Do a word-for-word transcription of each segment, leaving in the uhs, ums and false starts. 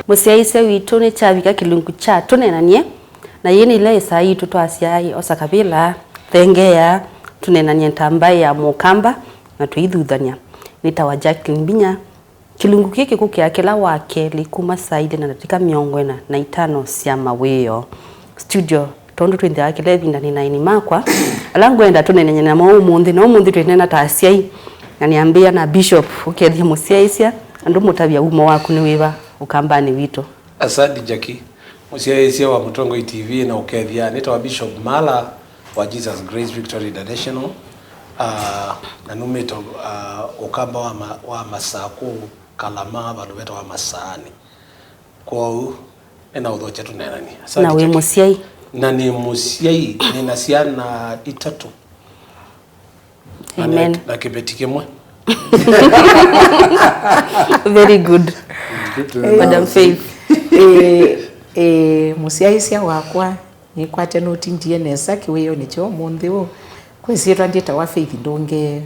Mũsyaĩĩsya witũ nĩkyavika kĩlungu kya tũneenany'e, na yĩĩ nĩ ĩla ĩsaa yitũ twasya, osa kavĩla, thengeea, tũneenany'e ta mbaĩ ya Mũkamba, na tũithuthany'a. Nĩtawa Jacqueline Mbinya. Kĩlungu kĩĩ kĩkũkĩa kĩla wa kelĩ kuma saa ilĩ na ndatĩka mĩongo ĩna na itano sya mawĩoo. Studio, tondũ twĩnthĩawa kĩla ĩvinda nĩ na aini makwa ala ngwenda tũneenany'e namo ũmũnthĩ, na ũmũnthĩ twĩneena ta asyai, na nĩambĩĩa na Bishop, ũkethye mũsyaĩĩsya, andũ mũtavya wumo waku nĩ wĩva ũkambanĩ witũ. Asante, Jackie. Mũsyaĩĩsya wa Mũtongoi T V na ũkethya, nĩtawa Bishop Mala wa Jesus Grace Victory International, ah, na numĩte, ah, Ũkamba wa ma-, wa Masakũ, Kalama, vandũ vetawa Masaani. Kwoou, nĩnaũthokya tũneenany'e. Asante, Jackie. Na wĩ mũsyai? Na nĩ mũsyai, nĩna syana itatũ. Na nĩ-, Amen. Na kĩveti kĩmwe. Very good. Good to know. Madam Faith. Eh, eh, mũsyaĩĩsya wakwa, nĩkwate nũtindie nesa kĩwĩonĩ kya ũmũnthĩ ũũ. Kwa ĩsyĩtwa ndyĩtawa Faith Ndũnge,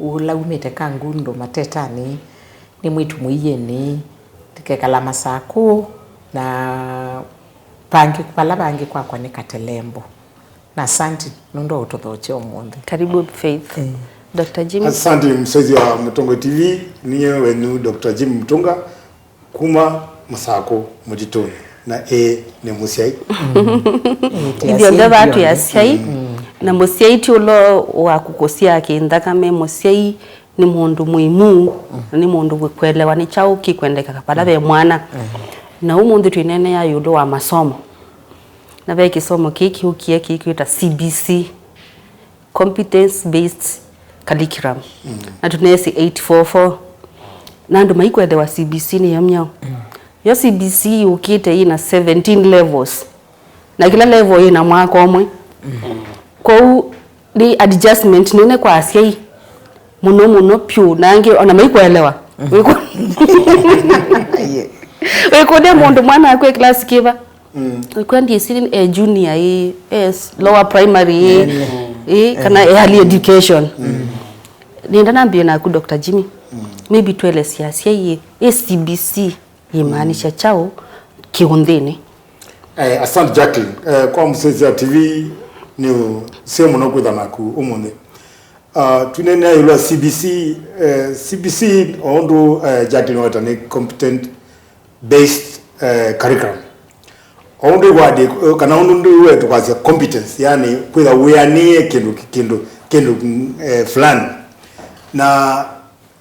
ũla umĩte Kangundo Matetanĩ, nĩ mwĩĩtu mũiĩnĩ, ndikekala Masakũ, na vangĩ, vala vangĩ kwakwa nĩ Katelembo. Na asante nũndũ wa ũtũthokya ũmũnthĩ. Karibu, Faith. Eh. Doctor Jimmy. Asante, msaizi wa Mũtongoi T V, niye wenyu Doctor Jimmy Mutunga, kuma Masakũ Mũtitũnĩ, na ĩ nĩ mũsyai. Ĩĩ, ithyĩ onthe vaa twĩ asyai, na mũsyai ti ũla wa kũkũsyaa kĩnthakame, mũsyai nĩ mũndũ mũimu, na nĩ mũndũ wĩkwelewa nĩ kyaũ kĩkwendeka vala ve mwana. Na ũmũnthĩ twĩneenea ĩũlũ wa masomo. Na ve kĩsomo kĩĩ kĩũkie kĩkwĩta C B C, Competence Based Curriculum. Na tũneesĩ eight four four. Na andũ maikwelewa C B C nĩyo myaũ. Yo C B C yũkĩte yĩna seventeen levels. Na kĩla level yĩna mwaka ũmwe. Kwoou nĩ adjustment nene kwa asyai. Mũno mũno pyũ. Na angĩ ona maikwelewa. Wĩkũ-, wĩkũlya mũndũ mwana akwe class kĩva? Wĩkwa ndĩsĩ e junior ĩ, e s-, lower primary ĩ, ĩ, kana early education. Nĩenda nambĩe naku, Doctor Jimmy. Maybe twelesye asyai ĩ, ĩ C B C yĩmaanisha kyaũ kĩũnthĩnĩ? Eh, asante, Jacqueline. Eh, kwa mũsyaĩĩsya wa T V, nĩ ũseo mũno kwĩtha naku ũmũnthĩ. Ah, twĩneenea ĩũlũ wa C B C, eh, C B C, o ũndũ, eh, Jacqueline weta nĩ competent based, eh, curriculum. O ũndũ wadi, kana ũndũ ndũ wetu kwasya competence, yani kwĩtha wĩanĩe kĩndũ, kĩndũ, kĩndũ, eh, fulani. Na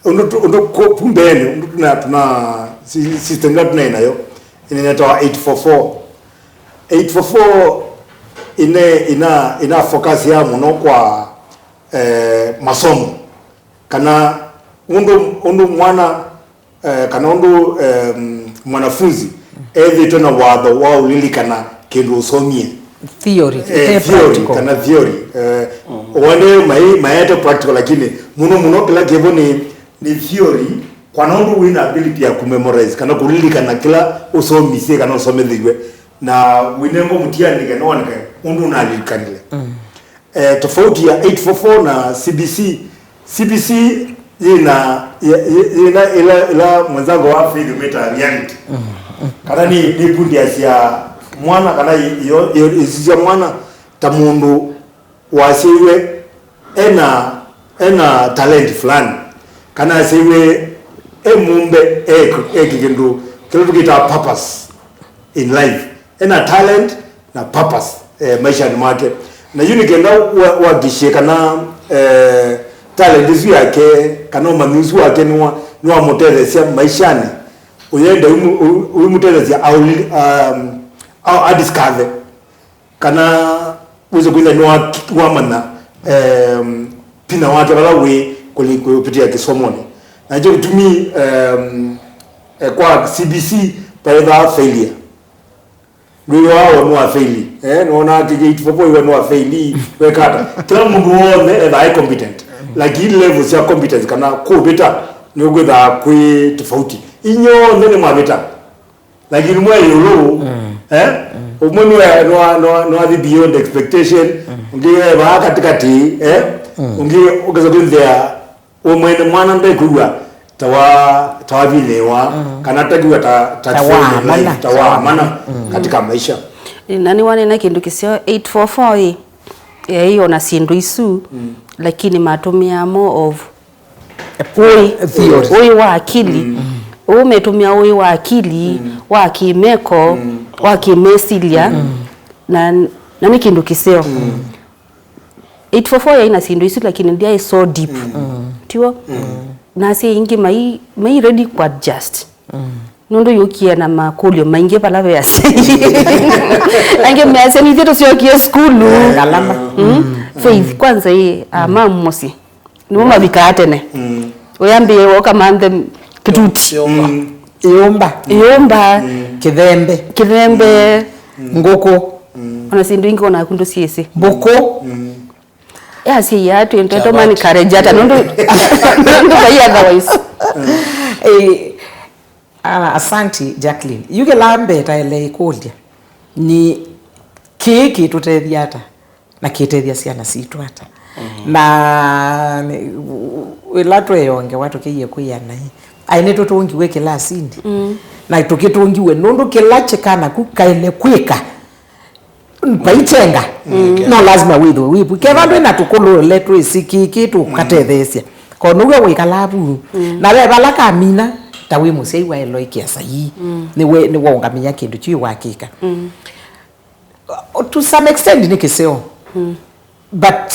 ũndũ tu-, ũndũ ku-, ku mbeenĩ, ũndũ tuna, tuna si-, system ĩla tunaĩ nayo, ĩnenetawa eight four four. Eight four four ine, ina, ina focus ya mũno kwa, eh, masomo. Kana ũndũ, ũndũ mwana, eh, kana ũndũ, em, mwanafunzi ethĩtwe na watho wa ũlilikana kĩndũ ũsomie. Theory, eh, ĩte theory, practical. Kana theory, eh, wende mai-, maete practical, lakini mũno mũno kĩla kĩvo nĩ, nĩ theory, kana ũndũ wĩna ability ya kũmemorize, kana kũlilikana kĩla ũsomisye, kana ũsomethĩiwe, na wĩnengwa mũtiani, kana woneke ũndũ ũnalilikanile. Eh, tofauti ya eight four four na C B C, C B C yĩna, yĩ-, yĩ-, yĩna ĩla, ĩla mwenzangu wa Faith umĩta reality. Kana nĩ, nĩ ĩkundiasya mwana, kana yo, yo, ĩsisya mwana ta mũndũ wasyaiwe ena, ena talent fulani, kana asyaiwe e mũmbe, e, e kĩndũ kĩla tũkĩtaa purpose in life. Ena talent na purpose, eh, maishanĩ make. Na yu nĩ kenda wa-, wakishie kana, eh, talent isu yake, kana ũmanyi ũsu wake nĩwa-, nĩwamũtetheesya maishanĩ. Ũyenda ũimũ-, ũi-, ũimũtetheesya aũli-, um, a-, adiscover. Kana wĩse kwĩtha nĩwa-, nĩwamanya, em, vinya wake vala wĩ kũli-, kũpitia kĩsomonĩ. Na nĩkyo kĩtumi, em, eh, kwa C B C vaethaa failure. Ndwĩwaa we nĩwa faili, eh, nĩwonaa kĩkĩ eight four four iwe nĩwa faili, wekata. Kĩla mũndũ w'onthe ethaa e competent. Lakini level sya competence kana kũvĩta nĩũkwĩthaa kwĩ tofauti. Inyw'onthe nĩmwavĩta. Lakini mwe ĩũlũ, eh? Ũmwe nĩwa-, nĩwa-, nĩwa-, nĩwathi beyond expectation, ũngĩ e vaa katikati, eh? Ũngĩ ũkesa kwĩnthĩa we mwene mwana ndekwĩw'a Ta wa, ta wavilewa, kana takiwa ta, ta, ta waamana, ta waamana katika maisha. Na nĩwanena kĩndũ kĩseo, eight four four ĩ, yaĩ ona syĩndũ isu, lakini matũmĩaa more of ũĩ, theory, ũĩ wa akili. Ũũ metũmĩa ũĩ wa akili, wa kĩmeko, wa kĩmesilya, na, na nĩ kĩndũ kĩseo. Eight four four yaĩ na syĩndũ isu, lakini ndyaĩ so deep. Tiw'o? Na asyai aingĩ mai, mai ready kũ adjust. Nũndũ yũkie na makũlyo maingĩ vala ve asyai. Angĩ measya, "Nithyĩ tũsyokie sukulu." Ngalama. Faith, kwanza ĩ, a, mam mũsyĩ. Nĩmo mavikaa tene. Ũyambĩĩe ũkamanthe kĩtuti. Ĩũmba. Ĩũmba. Kĩthembe. Kĩthembe. Ngũkũ. Ona syĩndũ ingĩ onaku ndũsyĩsĩ. Mbũkũ. Yasiia twĩ ndeto mani kareja ata nũndũ, nũndũ vai otherwise. Eh, ah, asanti, Jacqueline. Yu kĩla mbee taĩle ĩkũlya nĩ, kĩĩ kĩtũtethya ata na kĩtethya syana sitũ ata? Na nĩ, ĩla tweongewa tũkĩie kwĩana ĩ, aĩ nĩtũtũngiwe kĩlasinĩ. Na tũkĩtũngiwe nũndũ kĩla kĩkana ku kaĩle kwĩka. Vaitenga. No lazima wĩthwe wĩvu. Keva ndwĩ na tũkũlũle twĩsĩ kĩkĩ tũkatetheesya. Ko nĩw'o wĩkalaa vu. Na ve vala kamina, ta wĩ mũsyai waĩle ĩkĩa saii. Nĩwe, nĩwaũngamĩa kĩndũ kyu wakĩka. To some extent nĩ kĩseo. But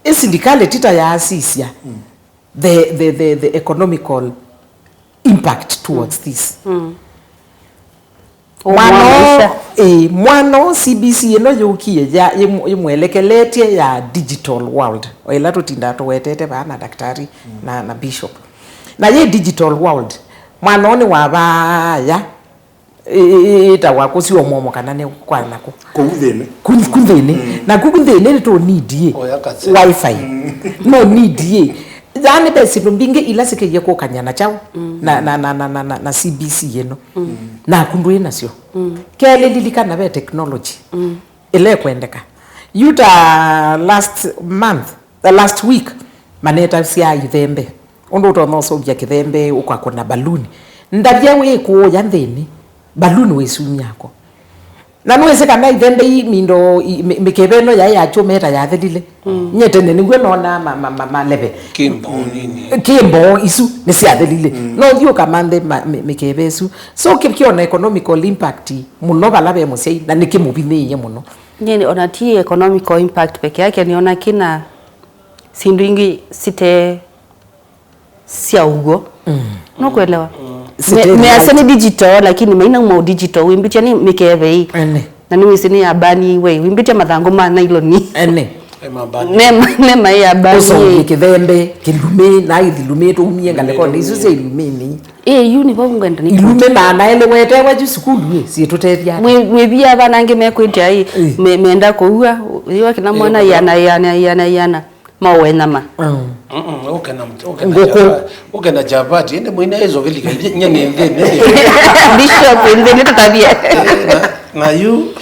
ĩ silikalĩ ti ta yaasisya the, the, the, the economical impact towards this. Mwana ũũ, ĩĩ, mwana ũũ C B C ĩno yũkie ya, yĩmũ-, yĩmwelekeletye ya digital world. O ĩla tũtindaa tũwetete vaa na daktari na, na bishop. Na yĩ digital world, mwana ũũ nĩ wa vaya, ĩ-, ĩ-, ĩ-, ĩtawa kũsiwa mwomo kana nĩ kwa nakũ? Kũu nthĩnĩ. Ku, ku nthĩnĩ. Na ku, ku nthĩnĩ nĩ tũ need ĩ. Oya kaseti. Wi-Fi. No need ĩ. Yaani ve syĩndũ mbingĩ ila sikeie kũkany'a na kyaũ na, na, na C B C ĩno. Naku ndwĩ nasyo. Kelĩ, lilikana ve technology ĩla ĩkwendeka. Yu ta last month, the last week, manetavya ithembe. Ũndũ ũtonya ũseũvya kĩthembe, ũkakũna baluni. Ndavya wĩkũũya nthĩnĩ, baluni wĩsumya ako. Na nĩwĩsĩ kana ithembe ii mindo, i-, mĩ-, mĩkeve ĩno yaĩ ya kyũma ĩta yathelile. Nye tene nĩw'o nonaa ma-, ma-, ma-, maleve. Kĩmboo nini. Kĩmboo isu nĩsyathelile. No ũthiĩ ũkamanthe ma-, mĩ-, mĩkeve ĩsu. So kĩ-, kĩona economical impact mũno vala ve mũsyai, na nĩkĩmũvinyĩĩe mũno. Nyie ona ti economical impact peke yake, nĩona kĩna syĩndũ ingĩ site sya ũw'o. Nũkwelewa? Site measya nĩ digital, lakini mainauma digital, wĩmbĩtya nĩ mĩkeve ĩ. Ene. Na nĩwĩsĩ nĩ ya bani we, wĩmbĩtya mathangũ ma nailoni. Ene. Nema, nema ya bani. Ũsongi kĩthembe, kĩlumĩ, na ithilumĩ tũumie ngalekoni isu sya ilumĩnĩ. Ĩ, yu nĩ vau ngwenda nĩ ilumĩ maana elĩ wetewa ju sukulu ĩ, syĩtũtethya. Mwĩ, mwĩvia vana angĩ mekwĩtya ĩ, me-, menda kũua, ĩwa kĩna mwana ĩana, ĩana, ĩana, ĩana. Maũenama. Mm-mm, ũke na, ũke na ngũkũ. Chapa-, ũke na chapati, ende mũina ezo vilika, nye nĩ nthĩ, nĩ nthĩ. Bishop, nthĩ nĩ tũtavie. Na, na yu,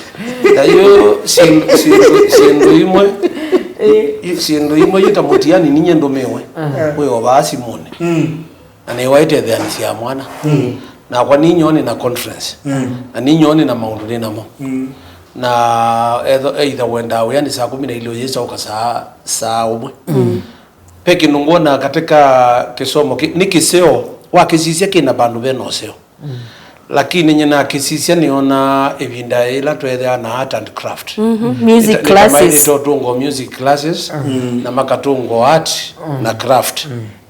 na yu, syĩndũ, syĩndũ, syĩndũ imwe, syĩndũ imwe yĩta mũtiani ninye ndũmĩwe. Kwĩ o vaa simũnĩ. Na nĩwaĩte theanĩsya mwana. Nakwa ninyoo nĩ na conference. Na ninyoo nĩ na maũndũ nĩ namo. Na etho-, either wendaa wĩanĩ saa kũmi na ilĩ ũyĩsa ũka saa, saa ũmwe. Pe kĩndũ ngwona katika kĩsomo kĩ-, nĩ kĩseo, wakĩsisya kĩna vandũ vena ũseo. Lakini nyina akĩsisya nĩona ĩvinda ĩla tweethĩaa na art and craft. Music classes. Ĩtotũngwa music classes, na makatũngwa art na craft.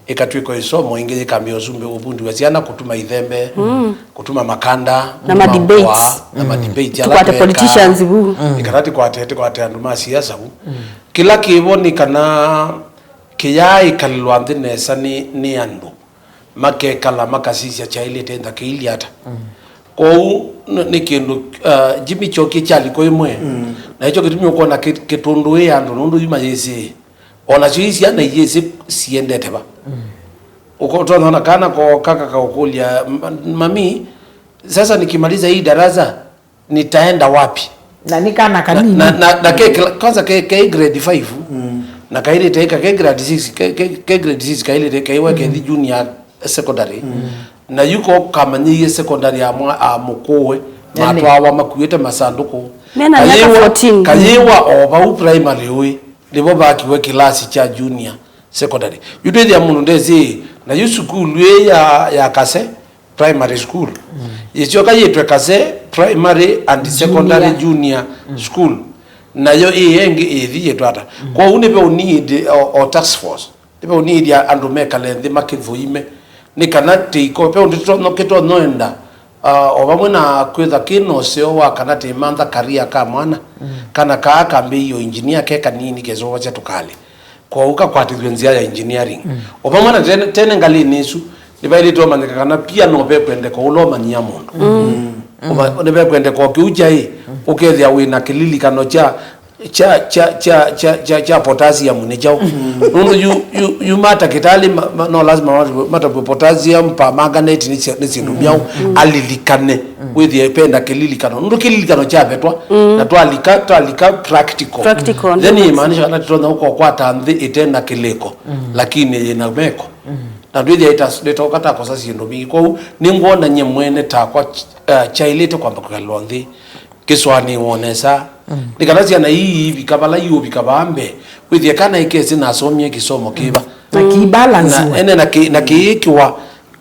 Ĩkatw'ĩka ĩsomo ĩngĩ yĩkambĩa ũsumbĩ ũvundi wa syana kũtuma ithembe, kũtuma makanda, na kũtuma ma debates. Ngũa, na ma debates ala tũkwate twekaa. Politicians vu. Ĩkatati kwate, tĩkwate andũ ma siasa vu. Kĩla kĩvo nĩ kana kĩyaa ĩkalĩlwa nthĩ nesa nĩ, nĩ andũ makekala makasisya kyaĩlĩte nthaka ilya ata. Kwoou nĩ, nĩ kĩndũ, uh, Jimmy kyokie kyaliko ĩmwe. Na ĩkyo kĩtumi ũkwona kĩ-, kĩtũndũĩe andũ nũndũ yu mayĩsĩ. O nasyo ii syana iyĩsĩ siendete va. Ũko-, ũtonya ona kana kooka kakaũkũlya, "Ma-, mami, sasa nikimaliza hii darasa, nitaenda wapi?" Na nĩ kana kanini. Na, na, na ke, kwanza ke, ke grade five. Na kailĩte ika, ke grade six, ke, ke, ke grade six kailĩte kaiwa kethi junior secondary. Na yu ko kamanyĩie secondary ya mwa-, a mũkũũe, matwawa makuĩte masandũkũ. Mena myaka fourteen. Kayĩwa o vau primary ũĩ, nĩvo vakiwe kĩlasi kya junior secondary. Yu twĩthĩa mũndũ ndesĩ, na yu sukulu ĩ ya, ya Kase Primary School. Yĩsyoka yĩtwe Kase Primary and Secondary Junior School. Nayo ĩ ĩngĩ ĩthi yĩtwe ata. Kwoou nĩve ũnidi o, o task force. Nĩve ũnidi andũ mekale nthĩ makĩthũime. Nĩ kana tĩiko, ve ũndũ tũtonya, kĩtonyoenda, ah, o vamwe na kwĩtha kĩ na ũseo wa kana tĩmantha career ka mwana, kana kaa kambĩĩo engineer ke kanini kesovasya tũkalĩ. Kwoou kakwatĩthw'e nzĩa ya engineering. O vamwe na tene, tene ngalĩnĩ ĩsu, nĩvaĩlĩte ũmanyĩka kana pia no vekwendeka ũla ũmanyĩa mũndũ. Ũma-, nĩvekwendeka o kĩu kyaĩ, ũkethĩa wĩ na kĩlilikano kya, kya, kya, kya, kya, kya, kya potassium nĩ kyaũ. Nũndũ yu, yu, yu matakĩtalĩ ma, ma, no lazima matavw'e, matavw'e potassium permanganate nĩ sya-, nĩ syĩndũ myaũ, alilikane. Wĩthĩe penda kĩlilikano. Nũndũ kĩlilikano kyavetwa, na twalika, twalika practical. Practical, then ndio imaanisha kana tũtonya ũkokwata nthĩ ĩte na kĩlĩko, lakini yĩ na meko. Na ndwĩthĩa ĩta-, ndĩtoka takosa syĩndũ mbingĩ. Kwoou, nĩngwona nyie mwene takwa, uh, kyaĩlĩte kwamba kwĩkalwa nthĩ, kĩsũanĩĩwa nesa. Nĩ kana syana ii iivika vala iũvika vaa mbee, wĩthĩe kana ĩkesĩ nasomie kĩsomo kĩva. Na kĩibalansiwa. Na ene na kĩ-, na kĩĩkĩwa,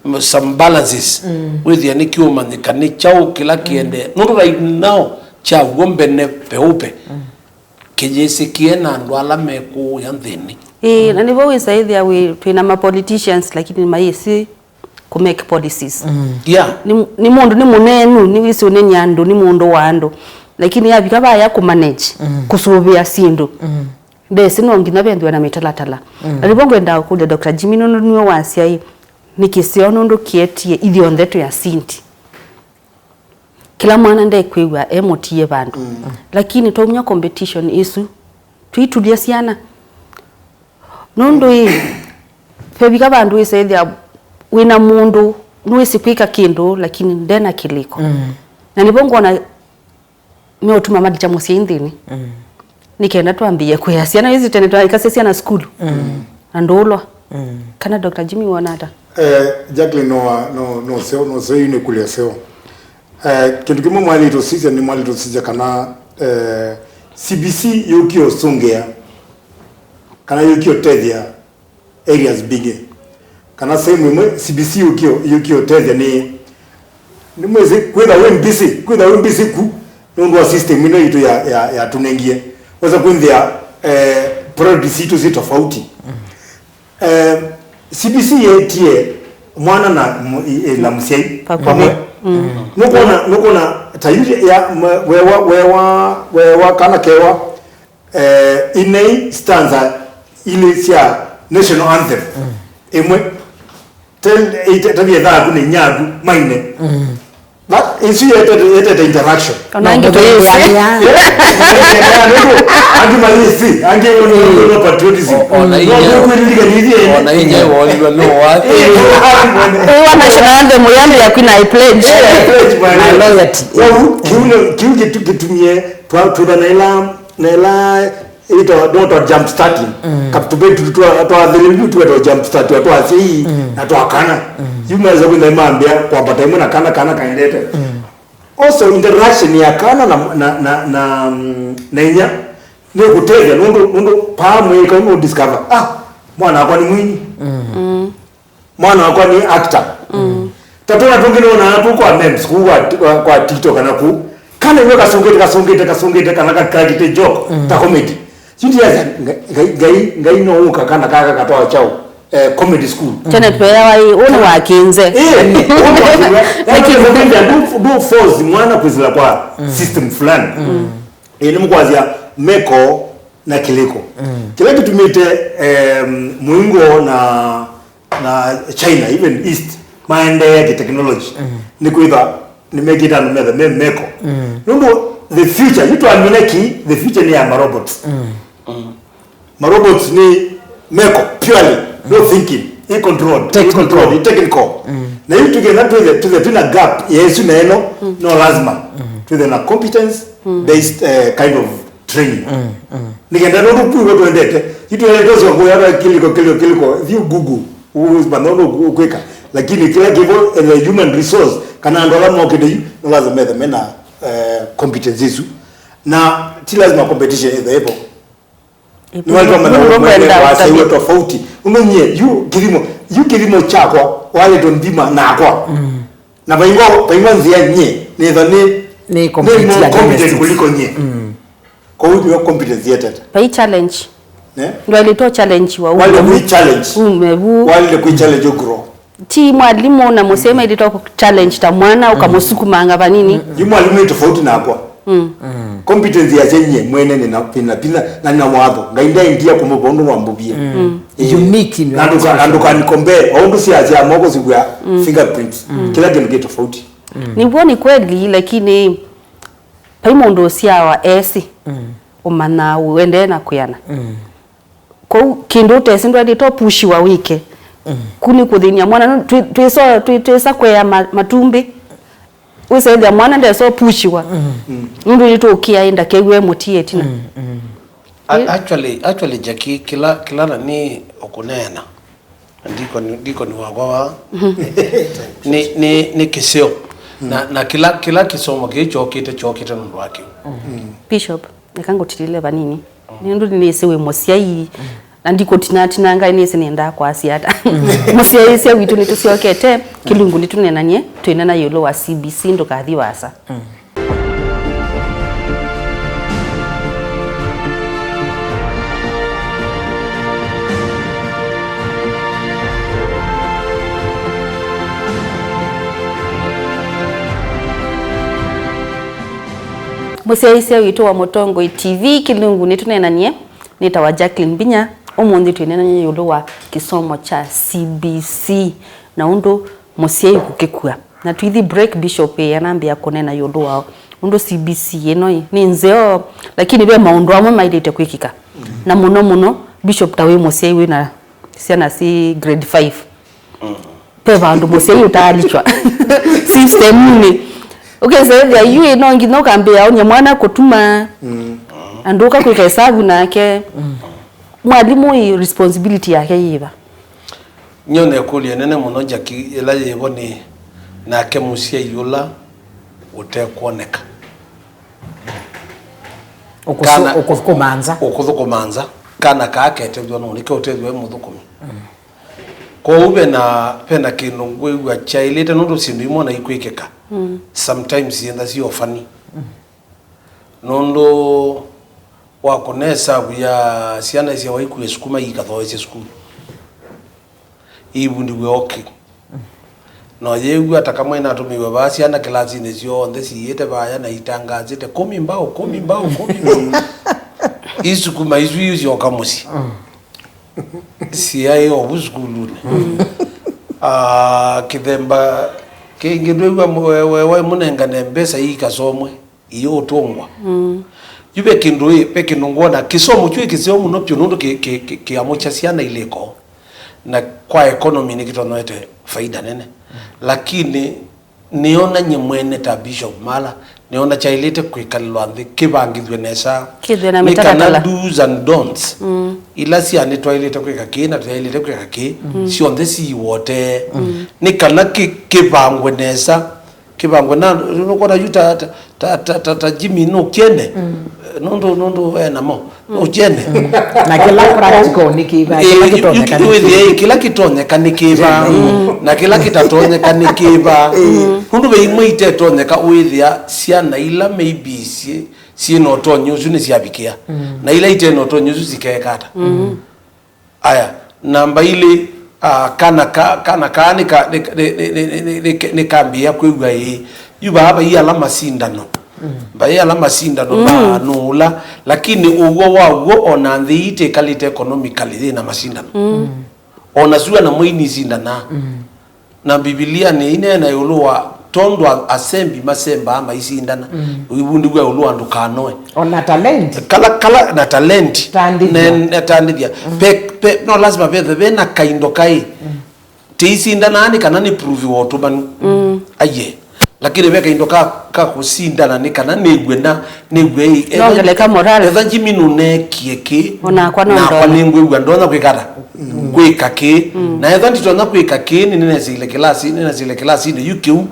mm, some balances. Wĩthĩe nĩkĩũmanyĩka nĩ kyaũ kĩla kĩendee. Nũndũ right now, kya w'o mbene peupe. Kĩyĩsĩkĩe na andũ ala mekũũya nthĩnĩ. Ĩĩ, na nĩvo wĩsa ĩthĩa wĩ, twĩ na ma politicians, lakini mayĩsĩ kũ make policies. Yeah. Nĩ, nĩ mũndũ nĩ mũneenu, nĩwĩsĩ ũneenea andũ, nĩ mũndũ wa andũ. Lakini yavika vaya kũ manage, kũsũvĩa syĩndũ. Ndesĩ no nginya venthĩwe na mĩtalatala. Na nĩvo ngwendaa kũlya Doctor Jimmy, nũndũ nĩwe wasya ĩ, nĩ kĩseo nũndũ kĩetie ithyonthe twĩ asindi. Kĩla mwana ndekwĩw'a e mũtie vandũ. Lakini twaumya competition ĩsu, tũitulya syana. Nũndũ ĩ, vevika vandũ wĩsethĩa wĩna mũndũ nũĩsĩ kwĩka kĩndũ, lakini ndena kĩlĩko. Na nĩvo ngona meũtuma malikya mũsyai nthĩnĩ. Nĩ kenda twambĩĩe kũea syana ĩsu tene, twaikasya syana sukulu na ndũũlwa. Kana Doctor Jimmy wona ata? Eh, Jacqueline, no, no, no seo, no seo, yu nĩ kũlya seo. Eh, kĩndũ kĩmwe mwaĩlĩte ũsisya, nĩ mwaĩlĩte ũsisya kana, eh, C B C yũkie ũsũngĩa, kana yũkie ũtethya areas mbingĩ. Kana sehemu ĩmwe C B C yũkie, yũkie ũtethya nĩ, nĩ mwĩsĩ kwĩtha wĩ busy, kwĩtha wĩ busy ku, nũndũ wa system ĩno itũ ya, ya, ya tũnengie. Wesa kwĩthĩa, eh, priorities sitũ si tofauti. Eh, C B C yetie mwana na mu-, i-, i-, na mũsyai vamwe. Nũkwona, nũkwona ta yu ya, mwe-, wewa, wewa, wewa kana kewa, eh, inei stanza ilĩ sya national anthem. Ĩmwe, tel-, ite-, tavia thaku nĩ nyaku maine. That, ĩsu yetete, yetete interaction. Ona angĩ tũyĩsĩ. Angĩ mayĩsĩ, angĩ no, no, no patriotism. O-, ona inyia-, no kwĩlilikana ithyĩ ene. Ona inyia wolilwa no wathi. Ĩĩ, wa national anthem yambĩa kwina I pledge. Yeah, I pledge my loyalty. Kwoou, kĩu nĩ, kĩu kĩtu-, kĩtumie twa-, twĩthwa na ĩla, na ĩla ĩtwa, no twa jump starting. Ka tũvĩtu twa, twa athelevu twetwa jump start, twa asyai na twa kana. Yu maweza kwĩtha mambĩa kwambata ĩmwe na kana, kana kaendete. Also, interaction ya kana na, na, na, na, mm, na inya nĩ kũtethya, nũndũ, nũndũ paa mwĩĩka nũ discover, ah, mwana wakwa nĩ mwini. Mwana wakwa nĩ actor. Ta twana tũngĩ nĩwonaa tũ kwa memes, kũu kwa, kwa, kwa TikTok kana kũu. Kana iwe kasũngĩte, kasũngĩte, kasũngĩte, kana ka crackĩte joke, ta comedy. Yu ndiasa, Ngai, Ngai, Ngai no ũka kana kaka katwaa kyaũ, eh, comedy school. Tene tweawa ĩ, ũnĩ wa kĩnze. Eh, ũnĩ wa kĩnze. Lakini ndũ, ndũ force mwana kwĩsĩla kwa system fulani. Eh, nĩmũkwasya meko na kĩlĩko. Kĩla kĩtumĩte, em, mũingo na na China, even East, maendeea ki technology. Nĩ kwĩtha nĩmekĩte andũ metha me meko. Nũndũ the future, yu twamina ki, the future nĩ ya marobots. Marobots nĩ meko, purely, no thinking, i controlled, i controlled, i technical. Na yu tũkenda twĩthe, twĩthe twĩna gap ya ĩsu na ĩno, no lazima twĩthe na competence based, eh, kind of training. Nĩkenda nũndũ kwĩw'a twendete, itwendete ũsongo ya kĩlĩko, kĩlĩko, kĩlĩko, thiĩ Google, ũmanya ũndũ ũkwĩka. Lakini kĩla kĩvo, eh, the human resource, kana andũ ala mokĩte yu, nĩ lazima methe mena, eh, competence isu. Na ti lazima competition ĩthe ĩvo. Nĩwatwa mathaũ mwene wasaiwe tofauti. Ũmenye, yu kĩthimo, yu kĩthimo kyakwa, walĩtwe nthima nakwa. Na vaingwa, vaingwa nzĩa nye, nĩtha nĩ, nĩ more competent kuliko nye. Kwoou nĩyo competence yetete. Vai challenge. Ne? Ndwaĩlĩtwe challenge wa walile ume vu. Kui challenge. Ume vu. Walile kui challenge ũgrow. Ti mwalimũ na mũsyai maĩlĩtwe ku challenge ta mwana, ũkamũsukumanga vanini. Yu mwalimũ nĩ tofauti nakwa. Competence ya chenye mwene nĩ na, nĩ na, nĩ na, na nĩ na watho. Ngai ndaendia kũmũva ũndũ wambũvie. Unique nĩ na ndũka, na ndũkanikombee. O ũndũ sya, sya moko sivya fingerprints. Kĩla kĩndũ kĩ tofauti. Nĩw'o nĩ kweli, lakini vai mũndũ ũsyawa esĩ, ũmanyaa ũendee na kwĩana. Kwoou kĩndũ ũtesĩ ndwaĩlĩtwe ũpushiwa wĩke. Ku nĩ kũthĩny'a mwana, nũ-, twĩ-, twĩso-, twĩ-, twĩsa kwea ma-, matumbĩ. Wĩsethĩa mwana ndesa ũpushiwa. Nũndũ nĩtũũkĩa ĩ ndakew'e mũtie ĩtina. A-, actually, actually, Jackie, kĩla, kĩla na nĩ ũkũneena. Ndikoni, ndikoni wakwa wa. Nĩ, nĩ, nĩ kĩseo. Na, na kĩla, kĩla kĩsomo kĩĩ kyokĩte, kyokĩte nũndũ wa kĩu. Bishop, eka ngũtilile vanini. Nĩ ũndũ nĩnĩsĩ wĩ mũsyai. Na ndikũtinatinanga, nĩsĩ nĩendaa kwasya ata. Mũsyaĩĩsya witũ, nĩtũsyokete. Kĩlungu nĩtũneenanie, twĩneena ĩũlũ wa C B C, ndũkathi vaasa. Mũsyaĩĩsya witũ wa Mũtongoi T V, kĩlungu nĩtũneenanie, nĩtawa Jacqueline Mbinya. Ũmũnthĩ twĩneenany'a ĩũlũ wa kĩsomo kya C B C na ũndũ mũsyai kũkĩkua. Na tũithi break, Bishop ĩ anambĩa kũneena ĩũlũ wa ũndũ C B C ĩno ĩ, nĩ nzeo, lakini ve maũndũ amwe maĩlĩte kwĩkĩka. Na mũno mũno, Bishop, ta wĩ mũsyai wĩ na syana syĩ grade five. Ve vandũ mũsyai ũtaalikwa system-inĩ. Ũkesethĩa yu ĩ no nginya ũkambĩĩa aũnye mwana kũtuma, na ndũka kwĩka ĩsavu nake. Mwalimũ ĩ responsibility yake yĩva? Nyone ĩkũlyo ĩnene mũno, Jackie, ĩla yĩvo nĩ nake mũsyai ũla ũtekwoneka. Ũkũsu-, kana ũkũthũkũma nza. Ũkũthũkũma nza, kana kaa ketethw'a nũũ, nĩkyo ũtethw'a e mũthũkũmi. Kwoou vena, vena kĩndũ ngwĩw'a kyaĩlĩte nũndũ syĩndũ imwe na ikwĩkĩka. Sometimes syĩntha syĩ o funny. Nũndũ wa kũnesavu ya syana isyawa ikue sukuma ikathoesye sukulu. Iivundĩw'e oki. No yĩw'a ta kamwe natũmĩiwe vaa syana kĩlasinĩ syonthe siĩte vaya na itangasĩte, "Kũmi mbao, kũmi mbao, kũmi mbao." Isukuma isu iusyoka mũsyĩ. Siaĩ ovu sukulunĩ. Ah, kĩthemba kĩngĩ ndwĩw'a mwe-, we-, we mũnengane mbesa iikasomwe. Iũtũngwa. Yu ve kĩndũ ĩ, ve kĩndũ ngwona, kĩsomo kyu ĩ kĩseo mũno vyũ nũndũ kĩ-, kĩ-, kĩ-, kĩamũkya syana ilĩko, na kwa economy nĩkĩtonete faida nene. Lakini nĩona nye mwene ta Bishop Mala, nĩona kyaĩlĩte kwĩkalĩlwa nthĩ, kĩvangĩthw'e nesa. Kĩthwe na mĩtalatala. Nĩ kana do's and don'ts. Ila sya nĩtwaĩlĩte kwĩka kĩĩ na tũyaĩlĩte kwĩka kĩĩ, syonthe siiwotee. Nĩ kana kĩ-, kĩvangwe nesa. Kĩvangwe na, nũkwona yu ta, ta, ta, ta, ta Jimmy nũkyene. Nũndũ, nũndũ e namo. Nũkyene. Na kĩla practical nĩ kĩva, kĩla kĩtonyeka nĩ kĩva. Wĩthĩe, kĩla kĩtonyeka nĩ kĩva. Na kĩla kĩtatonyeka nĩ kĩva. Nũndũ ve imwe itetonyeka wĩthĩa syana ila maybe syĩ, syĩ na ũtonyi ũsu nĩsyavikĩa. Na ila ite na ũtonyi ũsu sikeeka ata. Aya, namba ilĩ, ah, kana ka-, kana kaa nĩka-, nĩka-, nĩ-, nĩ-, nĩkambĩĩa kwĩw'a ĩĩ. Yu vaa vai ala masindano. Vai ala masindano ma nũũla, lakini ũw'o wa w'o, ona nthĩ ii tĩkalĩte economically yĩ na masindano. Ona sua na mwei nisindanaa. Na Mbivilia nĩĩneena ĩũlũ wa tondũ a-, asembi masembaa maisindana, ũivundĩw'a ĩũlũ wa ndũkanoe. O na talenti. Kala, kala na talenti. Tandĩthya. Ne-, ne-, tandĩthya. Pe, pe, no lazima vethe ve na kaindo kaĩ. Tĩisindanaa nĩ kana nĩ prove wa ũtũmanu. Aiye. Lakini ve kaindo ka, ka kũsindana nĩ kana nĩw'e na, nĩw'e ĩ. Nongeleka moral. Etha Jimmy nũneekie kĩ, onakwa no nakwa ndona. Nĩngwĩw'a ndonya kwĩka ata. kwĩka kĩĩ. Na ethwa nditonya kwĩka kĩĩ, nĩ nĩnesĩile kĩlasi, nĩnesĩile kĩlasinĩ yu kĩu.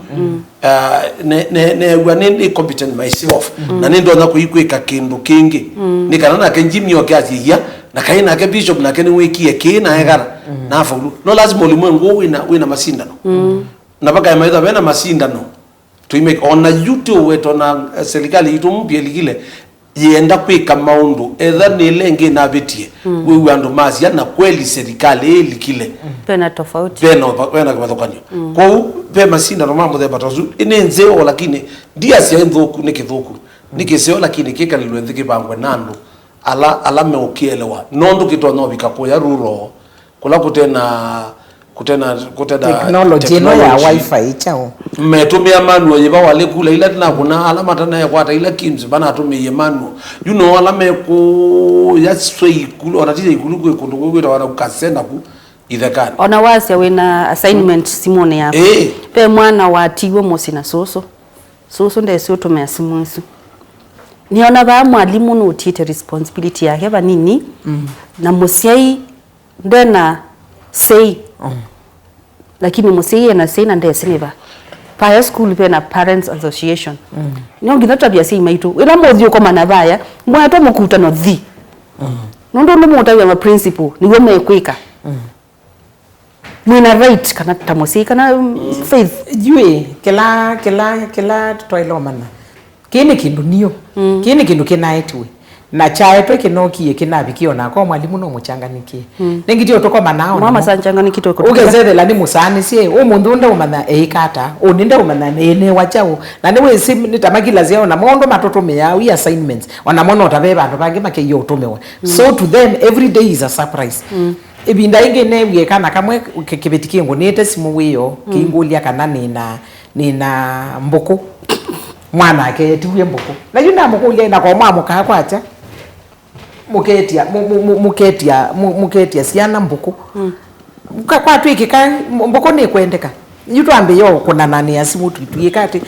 Ah, ne- ne- neew'a nĩ nĩ competent myself. Na nĩndonya kũi- kwĩka kĩndũ kĩngĩ. Nĩ kana nake Jimmy oke asye, "Ia, na kaĩ nake Bishop nake nĩwĩkie kĩĩ na ekana na afaulu." No lasima ũlimwengu ũũ wĩna wĩna masindano. Na vakaema ĩthwa vena masindano. Tuime ona yu tũweta ona, eh, serikali yitũ mpya ĩlikile yĩenda kwĩka maũndũ, etha nĩ ĩla ĩngĩ navĩtie, wĩw'a andũ masya, "Na kweli serikali ĩlikile." Pena tofauti. Vena ũva- vena kĩvathũkany'o. Kwoou ve masindano ma mũthemba ta ũsu, nĩ nzeo, lakini ndiasya ĩ nthũku, nĩ kĩthũku. Nĩ kĩseo, lakini kĩkalĩlwe nthĩ kĩvangwe na andũ ala ala meũkĩelewa, nũndũ kĩtonya ũvika kũya rural, kũla kũtena kũtena kũtena Technology ĩno ya technology. Wi-Fi kyaũ? Metũmĩa manual yĩva walĩ kula ila tinakũna ala matanaekwata ila kids manatũmĩie manual. You know, ala mekũya sway ikulu, ona ti ikulu, kwĩ kũndũ kũu kwĩtawa na kasenda ku ithekani. Ona wasya wĩna assignment simũnĩ yaku. Ĩĩ. Ve mwana watiwe mũsyĩ na sũsũ. Sũsũ ndesĩ ũtũmĩa simũ ĩsu. Nĩona vaa mwalimũ nũtiĩte responsibility yake vanini, na mũsyai ndena say. Lakini mũsyai ena say na ndesĩ nĩ va. Vaya school vena parents association. No nginya tavya asyai maitũ. Ĩla mũthi ũkomana vaya, mwetwa mũkutano thi. Nũndũ nũmũtavya ma principal, nĩw'o mekwĩka. Mwĩna right kana ta mũsyai kana, mm, Faith. Yu ĩ, kĩla, kĩla, kĩla twaĩle ũmanya. Kĩĩ nĩ kĩndũ niũ. Kĩĩ nĩ kĩndũ kĩnaetiwe. Na kyaetwe kĩnokie kĩnavikie ona kwa mwalimũ no mũchanganĩkie. Nĩngĩ ti ũtũkomana ona. Mama sa changanĩkitwe kũtũkĩla. Ũkesethela nĩ mũsaanĩsye, ũmũnthĩ ũnde ũmanya eĩka ata, ũnĩ nde ũmanya nĩnĩwa kyaũ. Na nĩwĩsĩ nĩ ta makila syao na maũndũ matũtũmĩaa, we assignments. Ona mono ta ve vandũ vangĩ makeiye ũtũmĩwa. So to them, every day is a surprise. Ĩvinda ĩngĩ neewie kana kamwe kĩ- kĩvĩti kĩngũnĩte simũ wĩoo, kĩingũlya kana nĩna, nĩna mbũkũ. Mwana ake etiwie mbũkũ. Na yu ndamũkũlya, "Na kwa mwamũkaa kwakya, mũketya, mũ- mũ- mũ- mũketya, mũ- mũketya syana mbũkũ." Ka- kwatwĩkĩka, mbũkũ nĩkwendeka. Yu twambĩĩa kũnananĩa simũ twi- twĩka atĩ.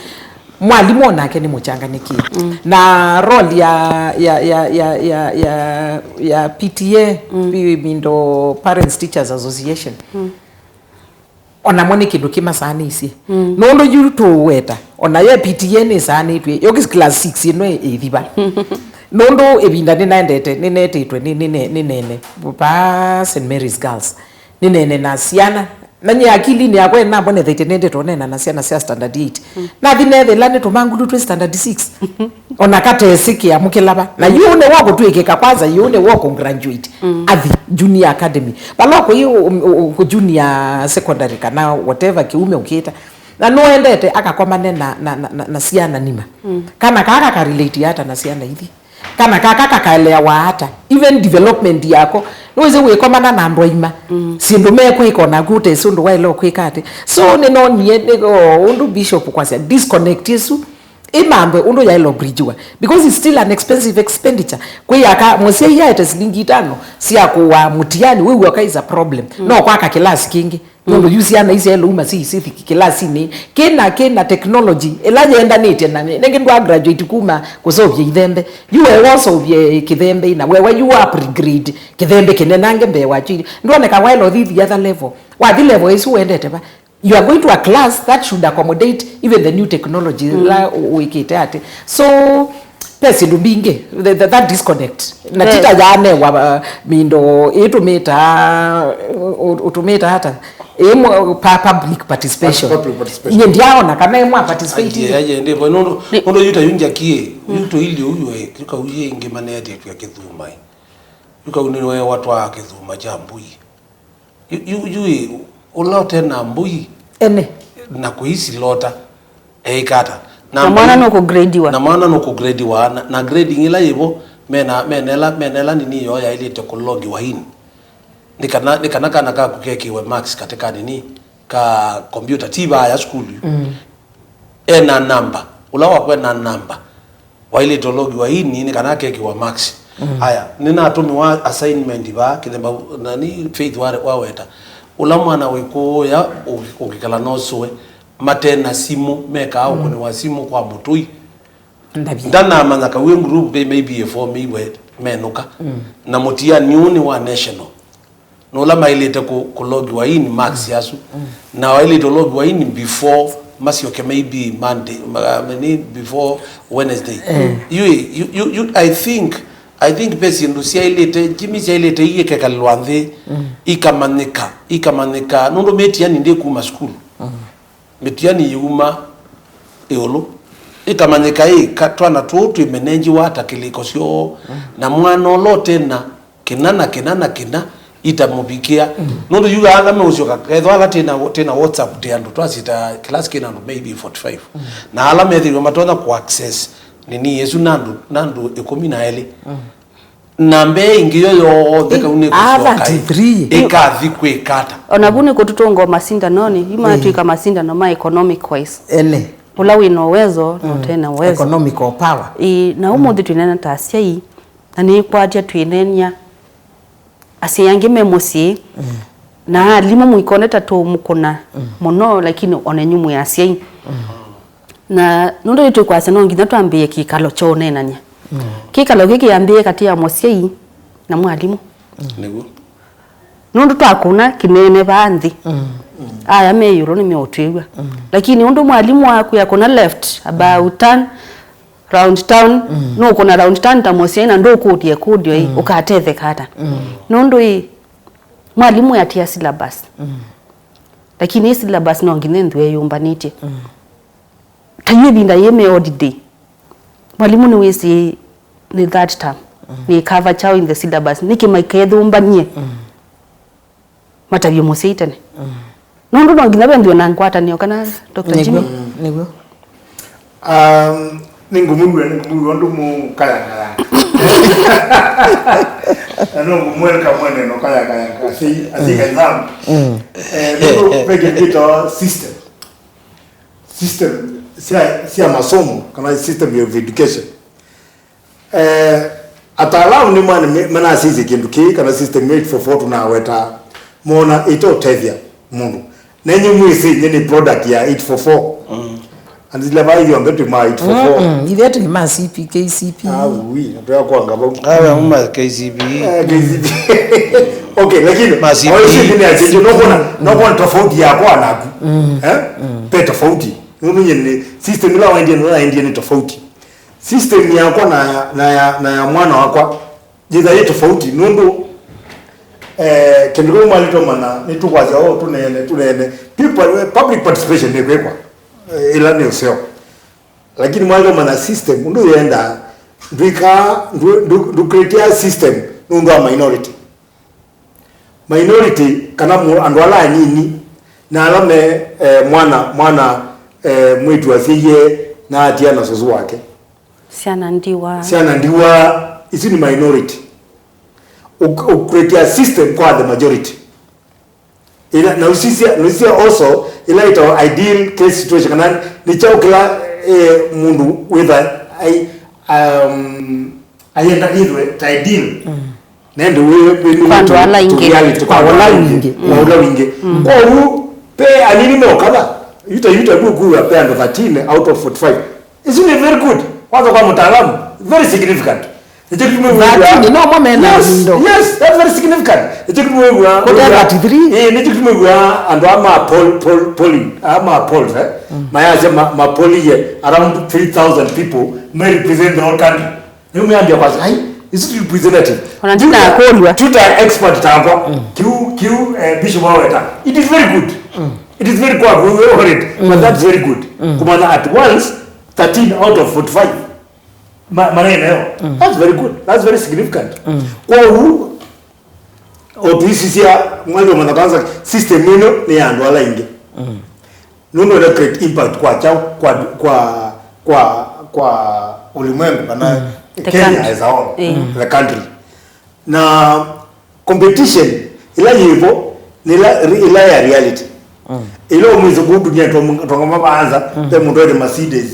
Mwalimũ onake nĩ mũchanganĩkie. Na role ya, ya, ya, ya, ya, ya, ya P T A, pi- mindo Parents Teachers Association, onamo nĩ kĩndũ kĩmasaanĩisye. Nũndũ yu tũweta, ona ye P T A nĩsaanĩtw'e, yo kĩs- class six ĩno ĩ- ĩthiva. Nũndũ ĩvinda nĩnaendete, nĩnetĩtwe, nĩ- nĩ- nĩ- nĩnene, pa Saint Mary's Girls. Nĩneene na syana. Na nyie akilinĩ yakwa nĩnambonethetye nĩndĩte ũneena na syana sya standard eight. Nathi neethĩla nĩ tũmangulu twĩ standard six. Ona katesĩ kĩamũkĩla va. Na yu nĩ wa kũtwĩkĩka kwanza, yu nĩ wa kũgraduate. Athi Junior Academy. Vala ũkũi ũ- ũ- ũ- kũ junior secondary kana whatever kĩume ũkĩta. Na nũendete akakomane na, na, na, na, na syana nima. Kana kaa kakarelate ata na syana ithi. Kana kaka kakaeleawa ata? Even development yako. Nĩwĩsĩ wĩkomana na andũ aima. Syĩndũ mekwĩka onaku ũtesĩ ũndũ waĩle ũkwĩka atĩ. So nĩnonie nĩ, o, ũndũ Bishop kwasya disconnect ĩsu ĩmanthe ũndũ yaĩle bridgewa. Because it's still an expensive expenditure. Kwĩyaka mũsyai aete silingi itano sya kũwa mũtiani, wĩw'a ka is a problem. No kwaka kĩlasi kĩngĩ. Nũndũ yu syana isu syaĩle uma syĩ- syĩthi kĩlasinĩ kĩna, kĩna technology ĩla yendanĩtye na nĩ- nĩngĩ ndwa graduate kuma kũseũvya ithembe. Yu wewa ũseũvye kĩthembe ina, wewa yu wa upgrade kĩthembe kĩnenange mbee wakyu. Ndwoneka waĩle ũthi the other level. Wathi level ĩsu wendete va? You are going to a class that should accommodate even the new technology ĩla ũ- wĩkĩte atĩ. So, ve syĩndũ mbingĩ, the, the, that disconnect. Na tita yaanewa, uh, mindo ĩtũmĩtaa, ũ- ũtũmĩtaa ata? Ĩ mwa- pa- public participation. Public participation. Nye ndiaona kana ĩ mwa participate. Aye, aye, ndĩvo, nũndũ, nũndũ yu ta yu njakie, yu tũilye uyu, ĩ, yu kau yĩ ĩngĩ maneetĩtw'e kĩthuma, ĩ. Yu kau nĩwe watwaa kĩthuma kya mbũi. Yu, yu, yu, ĩ, ũla ũte na mbũi ene na kũisilota, eĩka ata? Na mwana mbũi- nũkũgradiwa. Na mwana nũkũgradiwa, na, na grading ĩla yĩvo, mena, menela, menela nini yoo yaĩlĩte kũlogiwa in. Nĩ kana, nĩ kana kana kaku kekĩwe marks katĩ ka nini, ka computer, ti vaya sukulu yu. Ena namba, ũla waku ena namba, waĩlĩte ũlogiwa ini nĩ kana akekĩwa marks. Aya, nĩnatũmĩwa assignment vaa kĩthemba, nani Faith wa- waweta. Ũla mwana wĩ kũũya, ũ- ũkĩkala nosũe, mate na simũ, mekaa ũkũnĩwa simũ kwa mũtũi. Ndavya. Ndanamanya kawĩ group they maybe a four meiwe menũka. Na mũtiani ũũ nĩ wa national. Nũla maĩlĩte kũ, kũlogiwa in marks asu. Na waĩlĩte ũlogiwa in before masyoke maybe Monday, ma, nĩ before Wednesday. You, you, you, you, I think, I think pe syĩndũ syaĩlĩte, Jimmy, syaĩlĩte iĩkekalĩlwa nthĩ, ikamanyĩka, ikamanyĩka, nũndũ mĩtiani ndĩkuma sukulu. Mĩtiani yĩuma ĩũlũ, ĩkamanyĩka ĩ ka, twana tũũ twĩmenenjiwa ata kĩlĩko syoo, na mwana ũla ũtena kĩna na kĩna na kĩna itamũvikĩa. Nũndũ yu ala meũsyoka, ethwa ala twĩna, twĩna WhatsApp twĩ andũ twasita class kĩna andũ maybe forty-five. Na ala methĩiwe matonya kũ access nini ĩsu na andũ, na andũ ĩkũmi na elĩ. Na mbee ĩngĩ yo yonthe kau nĩkũsyoka ĩ, ĩkathi kwĩka ata? Ona vu nĩ kũtũtũnga masindanonĩ, yu matwĩka masindano ma economic wise. Ene. Ũla wĩ na ũwezo na ũte na ũwezo. Economical power. Ĩĩ, na ũmũnthĩ twĩneena ta asyai, na nĩkwatya twĩneenia asyai angĩ me mũsyĩ, na alimũ mũikone ta tũũmũkũna mũno, lakini ona inyu mwĩ asyai. Na nũndũ nĩtwĩkwasya no nginya twambĩĩe kĩkalo kya ũneenany'a. Kĩkalo kĩu kĩambĩĩe katĩ ya mũsyai na mwalimũ. Nĩw'o. Nũndũ twakũna kĩneenevaa nthĩ, aya me ĩũlũ nĩmeũtwĩw'a. Lakini ũndũ mwalimũ waku akũna left, about turn, round turn, nũkũna round turn ta mũsyai na ndũkũlya ĩkũlyo ĩ, ũkatetheka ata? Nũndũ ĩ, mwalimũ atia syllabus. Lakini ĩ syllabus no nginya ĩthĩwe yĩyũmbanĩtye. Ta yu ĩvinda yĩĩ me holiday, mwalimũ nĩwĩsĩ nĩ that term, nĩ cover kyaũ in the syllabus, nĩkĩ maikethũmbany'e matavye mũsyai tene? Nũndũ no nginya venthĩwe na ngwatanĩo kana Doctor Jimmy? Nĩw'o, nĩw'o. Um, nĩngũmũw'a, nĩngũmũw'a ũndũ mũkayakayaka. Na no ngũmweleka mwene no kayakayaka, asi, asi exam. Eh, nĩkũ ve kĩndũ kĩtawa system. System sya, sya masomo, kana system of education. Eh, ataalamu nĩ mwana me-, manasisye kĩndũ kĩĩ, kana system ya eight four four tũnaweta, mona ĩteũtethya mũndũ. Nenyu mwĩsĩ nye nĩ product ya eight four four. And zile vai yonthe twĩ ma eight four four. Mm, ithe twĩ ma C P, K C P. Ah, oui, natwea kwanga vau. Awe muma K C P. Eh, K C P. Okay, lakini ma C P. Oyo si ndio ya change, no kuona, no kuona tofauti ya kwa naku. Eh? Pe tofauti. Nũndũ nye nĩ system ĩla waendie, ĩla waendie nĩ tofauti. System yakwa na ya, na ya, na ya mwana wakwa yĩtha yĩ tofauti nũndũ, eh, kĩndũ kĩu mwalĩtwe mana nĩtũkwasya o tũneene, tũneene. People, eh, public participation nĩkwĩkwa, eh, ĩla nĩ ũseo. Lakini mwalĩtwe mana system ũndũ yenda ndwĩkaa, ndũ, ndũ, ndũ create system nũndũ wa minority. Minority, kana mũ-, andũ ala anini, na ala me, eh, mwana, mwana, eh, mwĩtu asyaie na atia na sũsũ wake. Syana ndiwa. Syana ndiwa, isu nĩ minority. Uk-, ukwĩtia system kwa the majority. Ila, na usisya, na usisya also, ila ĩtawa ideal case situation, kana nĩ kyaũ kĩla, eh, mũndũ wĩtha, ai, um, ayenda ithwe ta ideal. Nende wĩ, wĩ kwa andũ ala aingĩ. Reality, kwa ũla wingĩ. Kwa ũla wingĩ. Kwoou, pe anini mokava, yuta, yuta, kuwa pe andũ thirteen out of forty-five. Isn't it very good? Kwanza kwa mtaalamu, very significant. Nĩkyo kĩtumi wĩw'a. Thirteen, no mo mena. Yes, yes, that's very significant. Nĩkyo kĩtumi wĩw'a. Kũte thirty-three. Eh, nĩkyo kĩtumi wĩw'a andũ ama poll, poll, polling, ama polls, eh? Mayasya ma, ma pollie around three thousand people may represent the whole country. Nĩmwĩambia kwa, ai, is it representative? Ona ndinakũlw'a. Tuta expert takwa. Kĩu, kĩu, eh, Bishop aweta. It is very good. It is very good. We worried, but that's very good. Kumana at once, thirteen out of forty-five. Ma, manene yo. That's very good. That's very significant. Kwoou, o tuisisya, mwali wa mwana kwanza, system ĩno nĩ ya andũ ala aingĩ. Nũndũ enda create impact kwa chao, kwa, kwa, kwa, kwa ulimwengu, kana Kenya as a whole, the country. Na competition ila yĩvo nĩ ila, ila ya reality. Ila ũmwĩsĩ kũu dunia twangama vaanza, ve mũndũ ete Mercedes,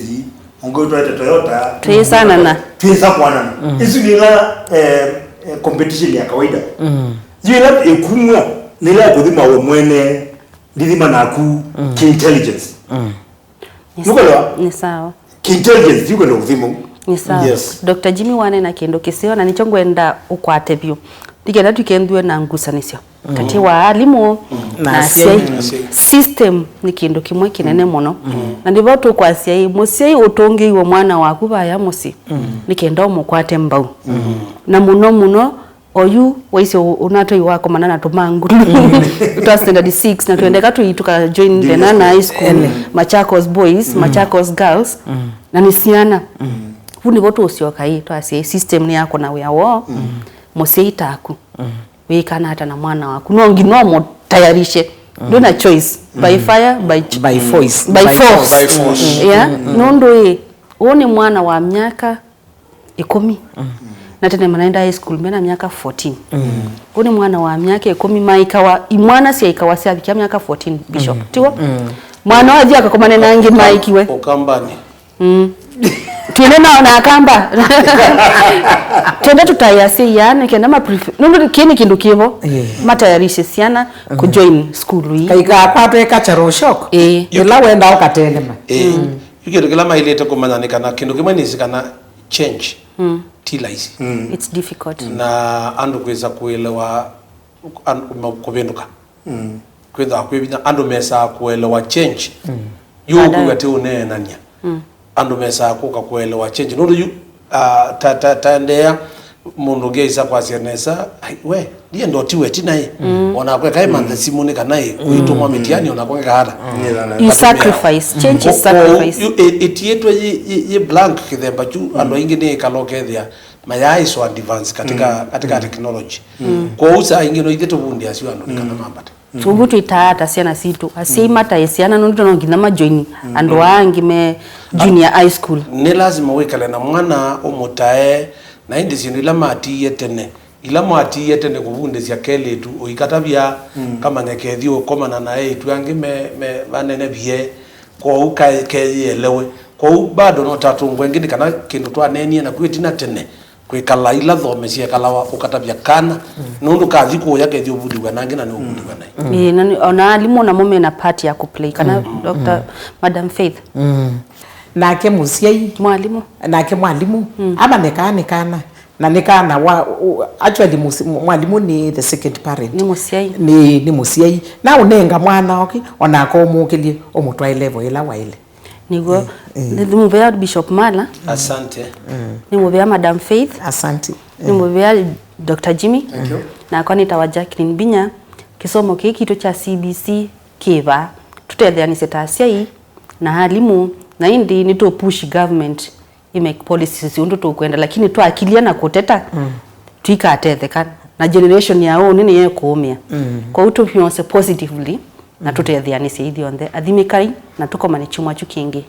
ũngĩ ũtwaete Toyota. Twĩsanana. Twĩsa kwanana. Isu nĩ ila, eh, eh, competition ya kawaida. Yu ila ĩkumwa nĩ ila ya kũthima we mwene, ndithima naku ki intelligence. Nũkwelewa? Nĩ sawa. Ki intelligence, yu kwenda kũthima. Nĩ sawa. Yes. Doctor Jimmy wanena kĩndũ kĩseo, na nĩkyo ngwenda ũkwate vyũ. Nĩ kenda tũkethĩwe na ngusanĩsyo. katĩ wa alimũ na asyai. System nĩ kĩndũ kĩmwe kĩnene mũno. Na nĩvo tũkwasya ĩ, mũsyai ũtũngĩiwe mwana waku vaya mũsyĩ, nĩ kenda ũmũkwate mbau. Na mũno mũno, oyu waisye ũ-, ũnatwai wakomana na tũmangulu twa standard six, na twendeka tũi tũka join the Nana High School, Machakos Boys, Machakos Girls, na nĩ syana. Vu nĩvo tũsyoka ĩ, twasya ĩ, system nĩ yakũna wĩa woo, mũsyai taku. Wĩkana ata na mwana waku? No nginya ũmũtayarishe. Ndwĩna choice. By fire, by ch-, by force. By force. By force. Yeah. Nũndũ ĩ, ũũ nĩ mwana wa myaka ĩkũmi. Na tene manaenda high school mena myaka fourteen. Ũũ nĩ mwana wa myaka ĩkũmi, maikawa, imwana syaikawa syavikia myaka fourteen, Bishop. Tiw'o? Mwana wathi akakomane na angĩ maikiwe. Ũkambani. Mm. Twĩne nao na akamba. Twende tũtae asyai aa nĩ kenda ma prefer-, nũndũ kĩĩ nĩ kĩndũ kĩvo. Matayarishe syana kũjoin sukulu ii. Kaikakwatwe cultural shock. Ĩĩ. Ĩla wenda ũkatelema. Ĩĩ. Yu kĩndũ kĩla mailĩte kũmanya nĩ kana kĩndũ kĩmwe nĩsĩ kana change ti laisi. It's difficult. Na andũ kwĩsa kũelewa an-, ma-, kũvĩndũka. Kwĩthĩwa kwĩ vinya andũ mesaa kũelewa change. Yu ũkwĩw'a ti ũneenany'a. Andũ mesaa kũka kũelewa change. Nũndũ yu, ah, ta, ta, ta endeea mũndũ ũngĩ aisa kwasya nesa, "Ai, we, ndienda ũtiwe ĩtina ĩ." Onakwe kaĩ manthe simũ nĩ kana ĩ, kũitũmwa mĩtiani onakwe ngekahata. You sacrifice. Change is sacrifice. Yu ĩ-, ĩtiĩtwe yĩ, yĩ, yĩ blank kĩthemba kyu, andũ aingĩ nĩ ĩkala ũkethĩa mayaaĩswa advance katika, katika technology. Kwoou saa ingĩ no ithyĩ tũvundĩasya andũ nĩ kana mambate. Ũu twĩtaa ata syana sitũ? Asyai matae syana nũndũ no nginya majoin andũ aa angĩ me junior high school. Nĩ lasima wĩkale na mwana ũmũtae, na ĩndĩ syĩndũ ila matiie tene, ila mwatiie tene kũvundĩsya kelĩtu, ũikatavya kamanya kethi ũkomana na eĩtu angĩ me, me vanene vie, kwoou kae-, keyĩelewe. Kwoou bado no tatũngwe ĩngĩ nĩ kana kĩndũ twaneenie naku ĩtina tene, kwĩkala ila thome syekalawa ũkatavya kana, nũndũ kathi kũya kethi ũvundĩw'a nangĩ na nĩũvundĩw'a naĩ. Ĩĩ, na nĩ-, ona alimũ namo mena part ya kũplay, kana Doctor, Madam Faith. Nake mũsyai, mwalimũ, nake mwalimũ, amanye kana nĩ kana, na nĩ kana wa, u-, actually mũsi-, mwalimũ nĩ the second parent. Nĩ mũsyai. Nĩ, nĩ mũsyai. Na ũnenga mwana oki, onake ũmũkĩlye, ũmũtwae level ĩla waĩle. Nĩw'o. Nĩ mũvea Bishop Mala. Asante. Nĩ mũvea Madam Faith. Asante. Nĩ mũvea Doctor Jimmy. Thank you. Nakwa nĩtawa Jacqueline Binya. Kĩsomo kĩĩ kitũ kya C B C kĩ vaa. Tũtetheanĩsye ta asyai na alimũ, na ĩndĩ nĩtũ push government ĩ make policies ũndũ tũkwenda, lakini twakilya na kũteta, tũikatetheka. Na generation ya ũnĩ nĩyo ĩkũũmĩa. Kwoou tũmyose positively. Na tũtetheanĩsye ithyonthe. Athimĩkai, na tũkomane kyumwa kyu kĩngĩ.